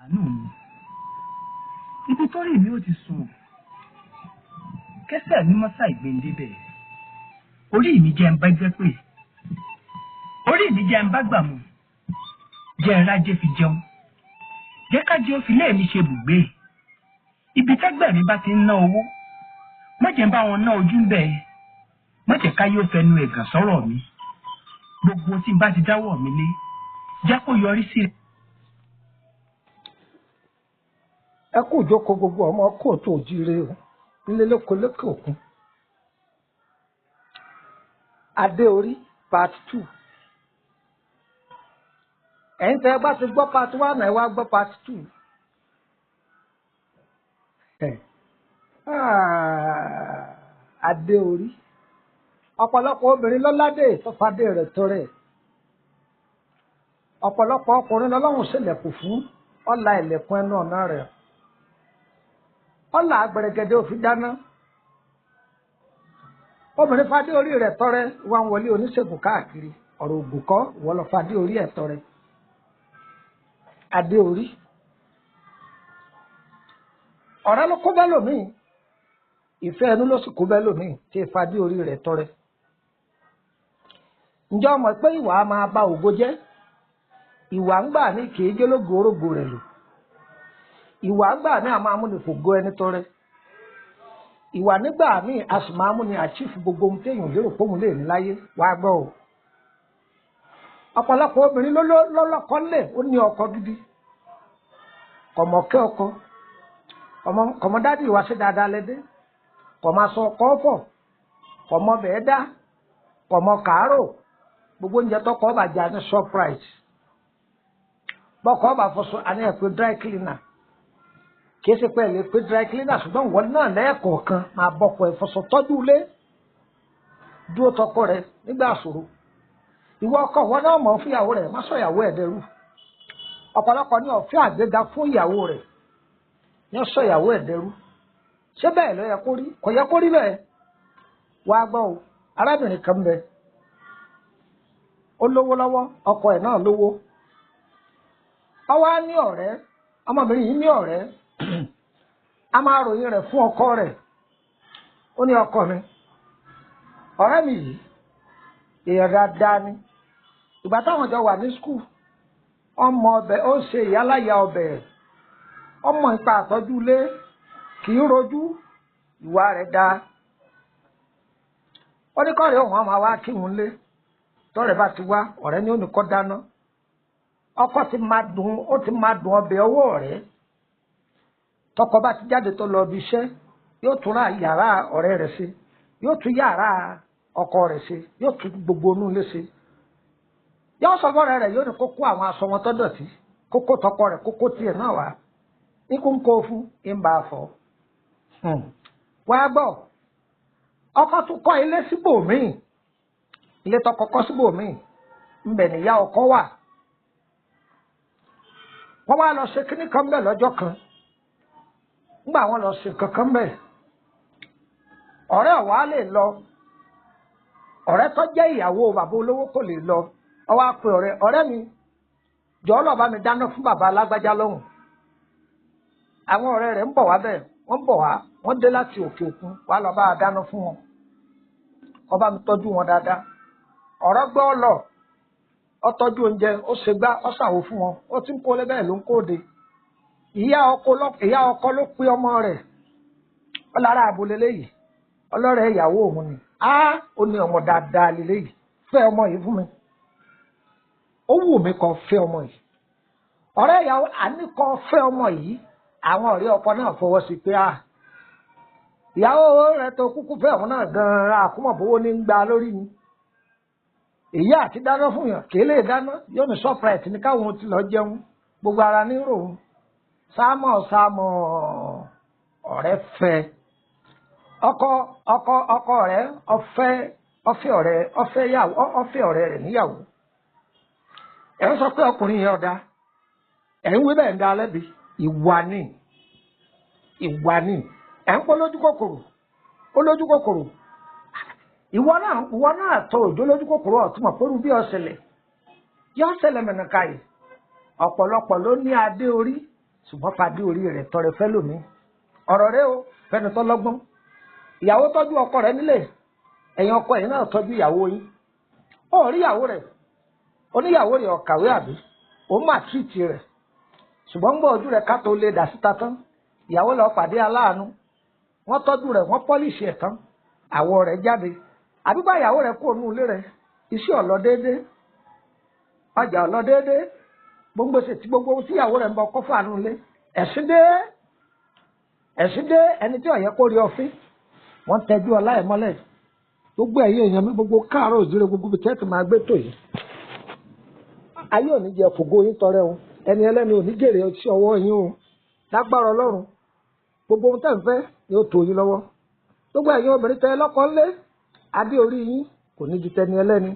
Ṣàánú mi. Ibi tó rí mi ó ti sùn. Kẹ́sẹ̀ mi mọ́sá ìgbéǹdébẹ̀. Orí mi jẹ́ ń bá jẹ́ pé. Orí mi jẹ́ ń bá gbà mú. Jẹ́ ń rájẹ́ fi jẹun. Jẹ́ ká jẹ́ ó fi lé mi ṣe bùgbé. Ibi tẹ́gbẹ́ mi bá ti ń ná owó. Má jẹ́ ń bá wọn ná ojú ń bẹ̀. Má jẹ́ ká yóò fẹnu ẹ̀gàn sọ̀rọ̀ mi. Gbogbo tí n bá ti dáwọ́ mi lé, jẹ́ kó yọrí sí. Ẹ kú ìjókòó gbogbo ọmọ kóòtù òjíire o, nílé lóko lókè òkun. Adé orí part 2. Ẹ̀yin tẹ́ ẹ bá ti gbọ́ part 1, ẹ wá gbọ́ part 2. Adé orí. Ọ̀pọ̀lọpọ̀ obìnrin lọ́ládé tó fadé rẹ̀ tọrẹ. Ọ̀pọ̀lọpọ̀ ọkùnrin lọ́lọ́run ṣèlẹ̀kùn fún ọ̀la ìlẹ̀kùn ẹnu ọ̀nà rẹ̀. Ọ̀la agbẹ̀rẹ̀gẹ̀dẹ̀ òfin dáná. Obìnrin fadé orí rẹ̀ tọrẹ wá ń wọlé oníṣègùn káàkiri. Ọ̀rọ̀ ògùn kọ́ ìwọ lọ fadé orí ẹ̀ tọrẹ. Adé orí. Ọ̀rẹ́ ló kó bẹ́ẹ̀ lòmíì. Ìfẹ́ ẹnu ló sì kó bẹ́ẹ̀ lòmíì tí fadé orí rẹ̀ tọrẹ. Ǹjẹ́ o mọ̀ pé ìwà á máa ba ògo jẹ́? Ìwà ń gbà ní kì í jólógo orógo rẹ̀ lò. Ìwà ń gbà ní àmọ́ amúnifògo ẹni tọrẹ. Ìwà nígbà míì a sì máa múni àchífù gbogbo ohun téèyàn lérò póun lè ní láyé wàá gbọ́ o. Ọ̀pọ̀lọpọ̀ obìnrin lọ́lọ́kọ lè ó ní ọkọ gidi. Kọ̀mọ̀kẹ́ ọkọ. Kọ̀mọ̀dádì ìwà ṣe dáadáa lẹ́dẹ́. Kọ̀mọ̀ aṣọ ọkọ fọ̀. Kọ̀mọ̀ bẹ́ẹ̀ dá. Kọ̀mọ̀ kàárò. Gbogbo oúnjẹ tọkọ ọba jẹ àní surprise. Bọ́kọ ọba fọṣọ àní ẹ̀ pé dry cleaner. Kì í ṣe pé ẹ lè pé dry cleaner, ṣùgbọ́n ìwọ náà lẹ́ẹ̀kọ̀ọ̀kan máa bọ́kọ ẹ̀ fọṣọ, tọ́jú ilé, dúró tọkọ rẹ nígbà ṣòro. Ìwọ ọkọ ìwọ náà mọ̀ fún ìyàwó rẹ̀, má sọ ìyàwó ẹ̀ dẹrú. Ọ̀pọ̀lọpọ̀ ní ọ̀fẹ́ àgbéga fún ìyàwó rẹ̀, ní sọ ìyàwó ẹ̀ dẹrú. Ṣé bẹ́ẹ̀ ló yẹ kó rí? Kò yẹ kó rí bẹ́ẹ̀. Wàá gbọ́ o, arábìnrin kan bẹ. Ó lówó lọ́wọ́, ọkọ ẹ̀ náà lówó. Ó wá ní ọ̀rẹ́, ọmọbìnrin yìí ní ọ̀rẹ́. A máa ròyìn rẹ̀ fún ọkọ rẹ̀. Ó ní ọkọ mi, ọ̀rẹ́ mi yìí, èèyàn dáadáa ni. Ìgbà táwọn jọ wà ní skul, ọmọ ọbẹ̀ ó ṣe ìyáláyà ọbẹ̀, ọmọ ipa àtọ́jú ilé, kì í rojú, ìwà rẹ̀ dáa. Ó ní kọ́rẹ́ òun á máa wá kí òun lé. Tọ́rẹ́ bá ti wá, ọ̀rẹ́ ni ó ní kó dáná. Ọkọ ti máa dùn, ó ti máa dùn ọbẹ̀ ọwọ́ ọ̀rẹ́. Tọkọ bá ti jáde tó lọ ibi iṣẹ́, yóò tún ra yàrá ọ̀rẹ́ rẹ̀ ṣe, yóò tún yàrá ọkọ rẹ̀ ṣe, yóò tún gbogbo inú ilé ṣe. Yóò sọ fọ́rẹ́ rẹ̀, yóò ní kó kó àwọn aṣọ wọn tó dọ̀tí, kó kó tọkọ rẹ̀, kó kó tiẹ̀ náà wá. Ikú ń kó fún, ń bá a fọ̀. Wàá gbọ́, ọkọ tún kọ́ ilé síbòmíì. Ilé tọkọ kọ́ síbòmíì, ńbẹ̀ níyà ọkọ wà. Wọ́n wá lọ ṣe kíní kan bẹ́ẹ̀ lọ́jọ́ kan. Ńgbà wọ́n lọ ṣe kankan bẹ́ẹ̀, ọ̀rẹ́ ọ̀wá lè lọ. Ọ̀rẹ́ tó jẹ́ ìyàwó bàbá olówó kò lè lọ. Ó wá pe ọ̀rẹ́, ọ̀rẹ́ mi, jọ̀ọ́ lọ bá mi dáná fún bàbá alágbájá lọ́hùn. Àwọn ọ̀rẹ́ rẹ̀ ń bọ̀ wá bẹ́ẹ̀, wọ́n ń bọ̀ wá, wọ́n dé láti òkè òkun, wá lọ bá a dáná fún wọn. Kó bá mi tọ́jú wọn dáadáa. Ọ̀rẹ́ gbọ́ lọ, ó tọ́jú oúnjẹ, ó ṣe gbá, ó ṣàwò fún wọn, ó ti ń kó lẹ́bẹ̀ẹ́ ló ń kóde. Ìyá ọkọ ló pe ọmọ rẹ̀. Ó lára àbò leléyìí. Ọlọ́rẹ̀ ìyàwó òun ni. Á ó ní ọmọ dáadáa leléyìí. Fẹ́ ọmọ yìí fún mi. Ó wù mí kó fẹ́ ọmọ yìí. Ọ̀rẹ́ ìyàwó àní kó fẹ́ ọmọ yìí. Àwọn ọ̀rẹ́ ọkọ náà fọwọ́ sí pé á. Ìyàwó rẹ̀ tó kúkú fẹ́ òun náà gan-an àkúmọ̀bówó ní ń gba lórí ni. Èyí àti dáná fún yàn kì í lè dáná. Yóò ní surprise ní káwọn ti lọ jẹun. Gbogbo ara ní ròun. Sámọ̀ sámọ̀ ọ̀rẹ́ fẹ́. Ọkọ ọkọ ọkọ rẹ̀ ọfẹ́ ọfẹ́ ọ̀rẹ́ ọfẹ́ yàwó ọfẹ́ ọ̀rẹ́ rẹ̀ níyàwó. Ẹ̀ ń sọ pé ọkùnrin yẹn ọ̀dà. Ẹ̀ ń wí bẹ́ẹ̀ ń da lẹ́bi. Ìwà ni. Ìwà ni. Ẹ̀ ń pọ́ lójú kòkòrò. Ó lójú kòkòrò. Ìwọ náà tó òjò lójú kòkòrò ọ̀túnmọ̀ pẹ̀lú bí ọ̀sẹ̀lẹ̀. Yọ ọ̀sẹ̀lẹ̀ mẹ̀nàkàyè. Ọ̀pọ̀lọpọ̀ ló ní adé orí. Ṣùgbọ́n fadé orí rẹ̀ tọrẹ fẹ́ lómi. Ọ̀rọ̀ rẹ o fẹ́ni tó lọ́gbọ́n. Ìyàwó tọ́jú ọkọ rẹ̀ nílé, ẹ̀yin ọkọ ẹ̀yin náà tọ́jú ìyàwó yín. Ó rí ìyàwó rẹ̀, oníyàwó rẹ̀ ọ̀kàwé àbí òun mà tírìtì rẹ̀, ṣùgbọ́n ń gbọ́ ojú rẹ̀ ká tó lè dà síta tán. Ìyàwó lọ pàdé aláàánú, wọ́n tọ́jú rẹ̀, wọ́n pọ́lìṣì ẹ̀ tán, àwọ̀ rẹ̀ jáde. Àbígbà ìyàwó rẹ̀ kúrò nínú ilé rẹ̀, iṣẹ́ ọ̀lọ́ déédéé, ọjà ọ̀lọ́ déédéé, gbogbo ṣe ti gbogbo tí ìyàwó rẹ̀ ń bọ kọ́fà nínú ilé. Ẹ̀sìn dé, ẹ̀sìn dé, ẹni tí ó yẹ kó rí ọfín, wọ́n tẹ́jú ọlá ẹ̀ mọ́lẹ̀. Gbogbo ẹ̀yin èèyàn mi, gbogbo káàárọ̀ òjúre, gbogbo ibi tẹ́tì máa gbé tò yìí, ayé ò ní jẹ fògo yín tọrẹ o, ẹni ẹlẹ́ni ò ní jèrè sí ọwọ́ yín o. Lágbára Ọlọ́run, gbogbo ohun tẹ́ ń fẹ́ ni ó tó yín lọ́wọ́. Gbogbo ẹ̀yin obìnrin tẹ́ lọ́kọ ńlé, adé orí yín kò ní ju tẹni ẹlẹ́ni.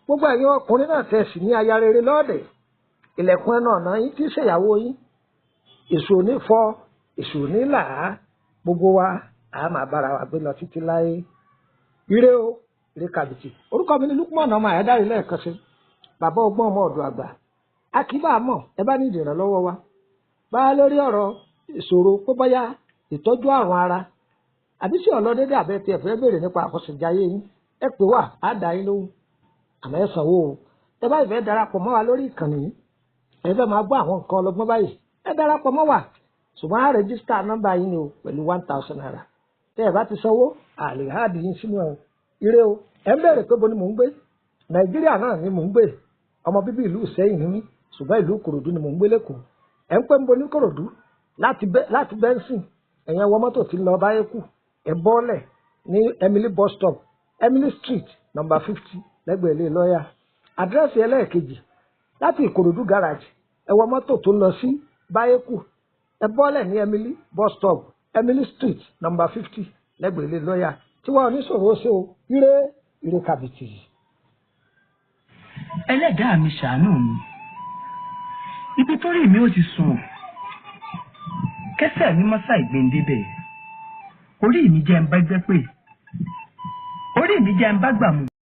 Gbogbo ẹ̀yin ọkùnrin náà tẹ́ sì ní aya rere lọ́ọ̀dẹ̀, ilẹ̀kùn ẹnu ọ̀nà yín tí í ṣèyàwó yín, èṣù ò ní fọ́, èṣù ò ní là á. Gbogbo wa a máa bára wa gbé lọ títí láé. Ire o, ire kàbìtì. Orúkọ mi ni Lukman ọmọ Àyádáre lẹ́ẹ̀kan sí, bàbá ọgbọ́n ọmọ ọ̀dọ̀ àgbà. A kì í bá a mọ̀ ẹ bá ní ìdìrànlọ́wọ́ wa bá a lórí ọ̀rọ̀ ìṣòro pé bóyá ìtọ́jú àrùn ara àbí sí ọ̀lọ́dẹ́dẹ́ àbẹ́ tí ẹ fẹ́ béèrè nípa àkọsẹ̀jayé yín, ẹ pè wá, á dá yín lóhùn, àmọ́ ẹ sanwó o. Ẹ bá ìfẹ́ darapọ̀ mọ́ wa lórí ìkànnì yìí, ẹ fẹ́ máa gbọ́ àwọn nǹkan ọlọ́gbọ́n báyìí, ẹ darapọ̀ mọ́ wa, ṣùgbọ́n á rẹ́gísítà nọ́mbà yín ni o pẹ̀lú 1000 naira. Tẹ́ ẹ bá ti sanwó, àlè háàdì yín sínú ẹ̀ o. Ire o. Ẹ ń béèrè pé bo ni mò ń gbé. Nàìjíríà náà ni mò ń gbé. Ọmọ bíbí ìlú Ìsẹ́yìn ni mí, ṣùgbọ́n ìlú Ìkòròdú ni mò ń gbé lẹ́kọ̀ọ́. Ẹ ń pẹ́ ń bo ní Ìkòròdú láti Bẹ́ńsìn, ẹ̀yẹn wọ mọ́tò tí ń lọ Báyékù, ẹ bọ́ọ̀lẹ̀ ní Emily bus stop, Emily Street number 50, lẹ́gbẹ̀ẹ́ ilé lọ́ọ̀yà. Àdírẹ́sì ẹlẹ́ẹ̀kejì, láti Ìkòròdú garage, ẹ wọ mọ́tò tó ń lọ sí Báyékù, ẹ bọ́ọ̀lẹ̀ ní Emily bus stop, Emily Street number 50, lẹ́gbẹ̀ẹ́ ilé lọ́ọ̀yà. Tiwa oníṣòwò ṣe o. Ire, ire kàbìtì. Ẹlẹ́dàá mi ṣàánú mi, ibi tó rí mi ó ti sùn, kẹsẹ̀ mi mọ́sá ìgbéǹdébẹ̀. Orí mi jẹ́ ń bá gbẹ́ pé, orí mi jẹ́ ń bá gbà mú.